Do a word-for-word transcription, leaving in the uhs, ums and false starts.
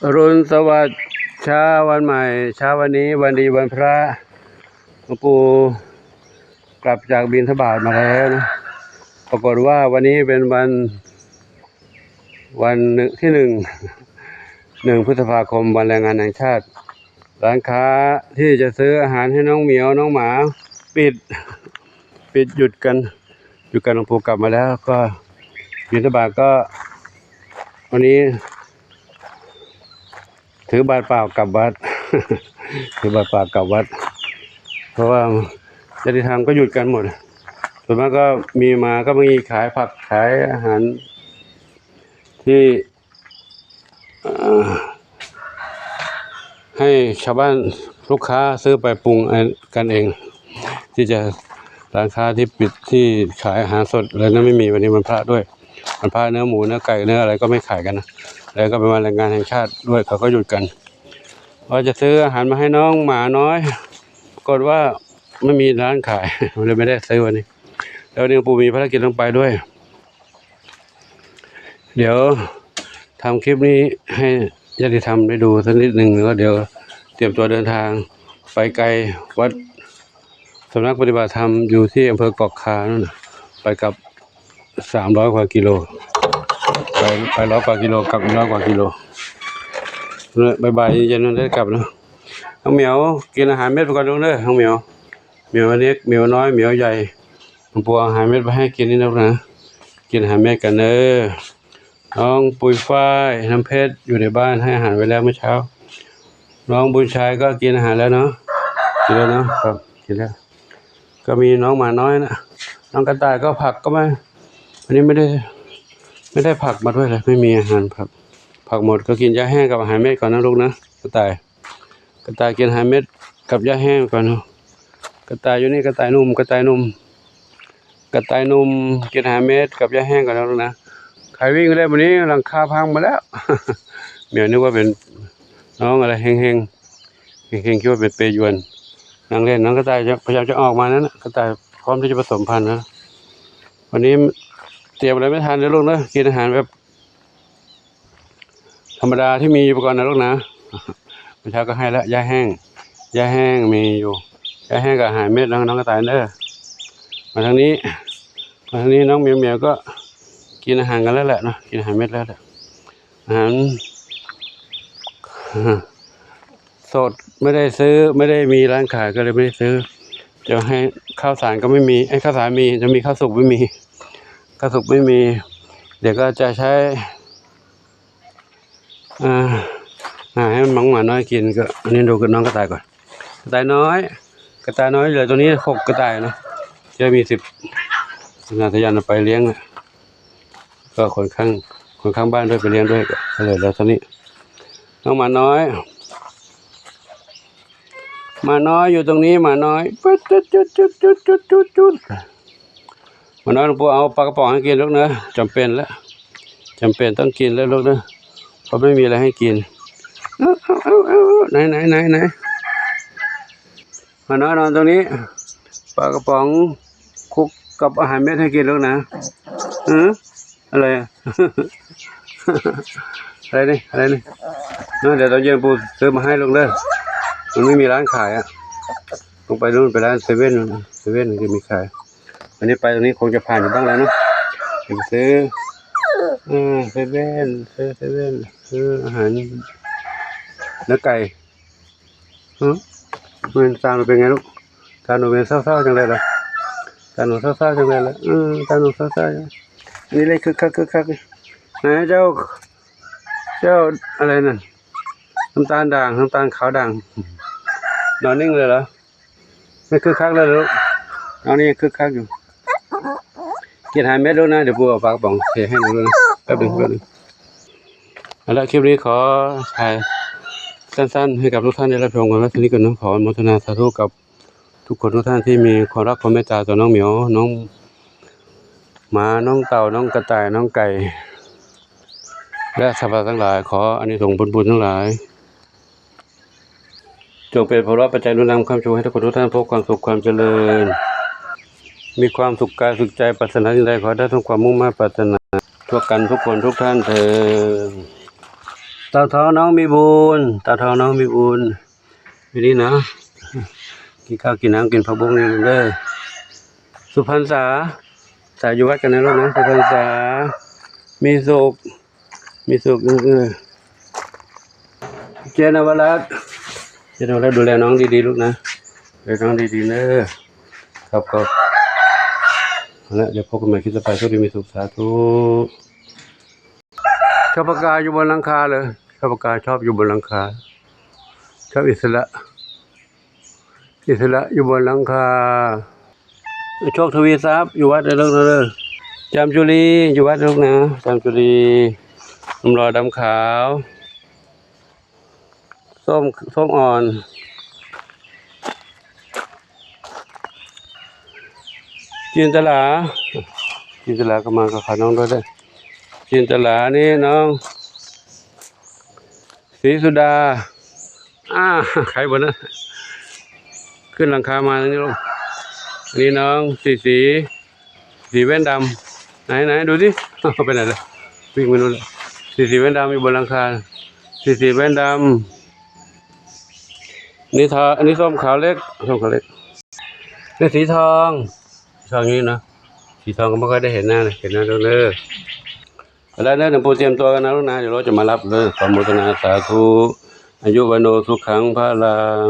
อรุณสวัสดิ์ เช้าวันใหม่ เช้าวันนี้วันดีวันพระ หลวงปู่กลับจากบิณฑบาตมาแล้วนะ ปรากฏว่าวันนี้เป็นวัน วันที่หนึ่ง หนึ่งพฤษภาคม วันแรงงานแห่งชาติ ร้านค้าที่จะซื้ออาหารให้น้องเหมียวน้องหมา ปิด ปิดหยุดกัน หยุดกัน หลวงปู่กลับมาแล้ว ก็บิณฑบาตก็ วันนี้ ถือบาตรเปล่ากลับวัด ถือบาตรเปล่ากลับวัด เพราะว่าญาติธรรมก็หยุดกันหมด ส่วนมากก็มีมาก็มีขายผักขายอาหาร ที่ เอ่อ ให้ชาวบ้านลูกค้าซื้อไปปรุงกันเอง ที่จะร้านค้าที่ปิดที่ขายอาหารสดอะไรนั้นไม่มี วันนี้วันพระด้วย วันพระเนื้อหมูเนื้อไก่เนื้ออะไรก็ไม่ขายกันนะ แล้วก็เป็นวันแรงงานแห่งชาติด้วย เขาก็หยุดกัน ว่าจะซื้ออาหารมาให้น้องหมาน้อย ปรากฏว่าไม่มีร้านขาย เลยไม่ได้ซื้อวันนี้ แล้ววันนี้หลวงปู่มีภารกิจต้องไปด้วย เดี๋ยวทำคลิปนี้ให้ญาติธรรมได้ดูสักนิดหนึ่ง แล้วเดี๋ยวเตรียมตัวเดินทางไปไกล วัดสำนักปฏิบัติธรรมอยู่ที่อำเภอกอกคานั่นน่ะ ไปกลับสามร้อยกว่ากิโล ไป ไปร้อยกว่ากิโล กลับอีกร้อยกว่ากิโล เนี่ย บ่ายๆ เย็นๆ นั่นได้กลับเนาะ น้องเหมียว กินอาหารเม็ดไปก่อนลูกเด้อ น้องเหมียว เหมียวเล็ก เหมียวน้อย เหมียวใหญ่ หลวงปู่เอาอาหารเม็ดไปให้กินนี่นะลูกนะ กินอาหารเม็ดกันเด้อ น้องปุยฝ้าย น้ำเพชร อยู่ในบ้าน ให้อาหารไว้แล้วเมื่อเช้า น้องบุญชัยก็กินอาหารแล้วเนาะ กินแล้วเนาะ ครับ กินแล้ว ก็มีน้องหมาน้อยนะ น้องกระต่ายก็ผักก็มา วันนี้ไม่ได้ ไม่ได้ผักมาด้วยเลย ไม่มีอาหารผัก ผักหมด ก็กินหญ้าแห้งกับอาหารเม็ดก่อนนะลูกนะ กระต่าย กระต่ายกินอาหารเม็ดกับหญ้าแห้งก่อนเนาะ กระต่ายอยู่นี่ กระต่ายหนุ่ม กระต่ายหนุ่ม กระต่ายหนุ่ม กินอาหารเม็ดกับหญ้าแห้งก่อนนะลูกนะ ใครวิ่งเล่นวันนี้หลังคาพังหมดแล้ว เหมียวนึกว่าเป็นน้องอะไร เฮงเฮง เฮงเฮง คิดว่าเป็นเปยวน นั่งเล่น น้องกระต่ายจะพยายามจะออกมานั่นนะ กระต่ายพร้อมที่จะผสมพันธุ์นะ วันนี้เตรียมอะไรไม่ทันเลยลูกเนอะ กินอาหารแบบ ธรรมดาที่มีอยู่ก่อนนะลูกนะ เมื่อเช้าก็ให้แล้ว หญ้าแห้ง หญ้าแห้งมีอยู่ หญ้าแห้งกับอาหารเม็ด น้อง น้องกระต่ายเด้อ มาทางนี้ มาทางนี้ น้องเหมียวเหมียวก็กินอาหารกันแล้วแหละเนาะ กินอาหารเม็ดแล้วแหละ อาหารสดไม่ได้ซื้อ ไม่ได้มีร้านขายก็เลยไม่ได้ซื้อ จะให้ข้าวสารก็ไม่มี ไอ้ข้าวสารมี จะมีข้าวสุกไม่มี ข้าวสุกไม่มี เดี๋ยวก็จะใช้ อ่า หาให้มันหมาน้อยกินก็ อันนี้ดูกับน้องกระต่ายก่อน กระต่ายน้อย กระต่ายน้อยเหลือตัวนี้หกกระต่ายเนาะ จะมีสิบ น่าจะยันเอาไปเลี้ยงอะก็คนข้าง คนข้างบ้านด้วยไปเลี้ยงด้วยก็เลยแล้วเท่านี้ น้องหมาน้อย หมาน้อยอยู่ตรงนี้ หมาน้อย จุดจุดจุดจุดจุดจุดจุดจุด หมาน้อย หลวงปู่เอาปลากระป๋องให้กินลูกนะ จำเป็นแล้ว จำเป็นต้องกินแล้วลูกนะ เพราะไม่มีอะไรให้กิน เอาเอาเอาเอาเอา ไหนไหนไหนไหน หมาน้อยนอนตรงนี้ ปลากระป๋องคลุกกับอาหารเม็ดให้กินลูกนะ เออ อะไรอะ อะไรนี่ อะไรนี่ เนอะ เดี๋ยวตอนเย็นปู่ซื้อมาให้ลูกเด้อ มันไม่มีร้านขายอะ ลงไปนู่น ไปร้านเซเว่น เซเว่นจะมีขาย อันนี้ไปตรงนี้คงจะผ่านอยู่บ้างแล้วเนอะ เดี๋ยวไปซื้อ เออ เซเว่น ซื้อเซเว่น ซื้ออาหาร เนื้อไก่ ฮะ มันตาหนูเป็นไงลูก ตาหนูเป็นเศร้าๆจังเลยเหรอ ตาหนูเศร้าๆจังเลยเหรอ เออ ตาหนูเศร้าๆจัง นี่เลยคึกคักคึกคัก ไหนเจ้า เจ้าอะไรนั่น น้ำตาลด่าง น้ำตาลขาวด่าง นอนนิ่งเลยเหรอ ไม่คึกคักเลยเหรอลูก น้องนี่ยังคึกคักอยู่ กินอาหารเม็ดลูกนะ เดี๋ยวปู่เอาปลากระป๋องเทให้หนูด้วยนะ แป๊บหนึ่ง แป๊บหนึ่ง เอาละ คลิปนี้ขอถ่ายสั้นๆ ให้กับทุกท่านได้รับชมกันไว้เท่านี้ก่อนนะ ขออนุโมทนาสาธุกับทุกคนทุกท่านที่มีความรักความเมตตาต่อน้องเหมียว น้องหมา น้องเต่า น้องกระต่าย น้องไก่ และสัตว์ทั้งหลาย ขออานิสงส์ผลบุญทั้งหลาย จงเป็นพลวะปัจจัยหนุนนำค้ำชูให้ทุกคนทุกท่านพบความสุขความเจริญ มีความสุขกายสุขใจ ปรารถนาสิ่งใดขอให้ได้สมความมุ่งมา่ปรารถนา ทั่วกันทุกคนทุกท่านเทอญ เต่าทองน้องมีบุญ เต่าทองน้องมีบุญ อยู่นี่นะ กินข้าวกินน้ำกินผักบุ้งนี่เด้อ สุพรรณษา สาอยู่วัดกันนะลูกนะ สุพรรณษา มีสุข มีสุข เออ เจนนวรัตน์ เจนนวรัตน์ ดูแลน้องดีๆ ลูกนะ ดูแลน้องดีๆ เด้อ ครับ ก็ เอาละ เดี๋ยวพบกันใหม่คลิปต่อไป โชคดีมีสุข สาธุ ชอบปากกาอยู่บนหลังคาเลย ชอบปากกาชอบอยู่บนหลังคา ชอบอิสระ อิสระอยู่บนหลังคา โชคทวีทรัพย์อยู่วัดเด้อลูกเด้อ จามจุลีอยู่วัดลูกนะ จามจุลี หนุ่มหล่อดำขาว ส้ม ส้มอ่อน จินตลา จินตลาก็มากับขาน้องด้วยเด้อ จินตลานี่น้อง ศรีสุดา อ่า ใครบ่นะ ขึ้นหลังคามาตรงนี้ลูก อันนี้น้องสีสี สีแว่นดำ ไหนไหนดูสิ ไปไหนแล้ว วิ่งไปนู่นแล้ว สีสีแว่นดำอยู่บนหลังคา สีสีแว่นดำ นี่ทา อันนี้ส้มขาวเล็ก ส้มขาวเล็ก นี่สีทอง สีทองอยู่นี่นะ สีทองก็ไม่ค่อยได้เห็นหน้าเลย เห็นหน้าลูกเด้อ แล้วเด้อ หลวงปู่เตรียมตัวกันนะลูกนะ เดี๋ยวรถจะมารับเด้อ ขออนุโมทนาสาธุ อายุวัณโณสุขังพลัง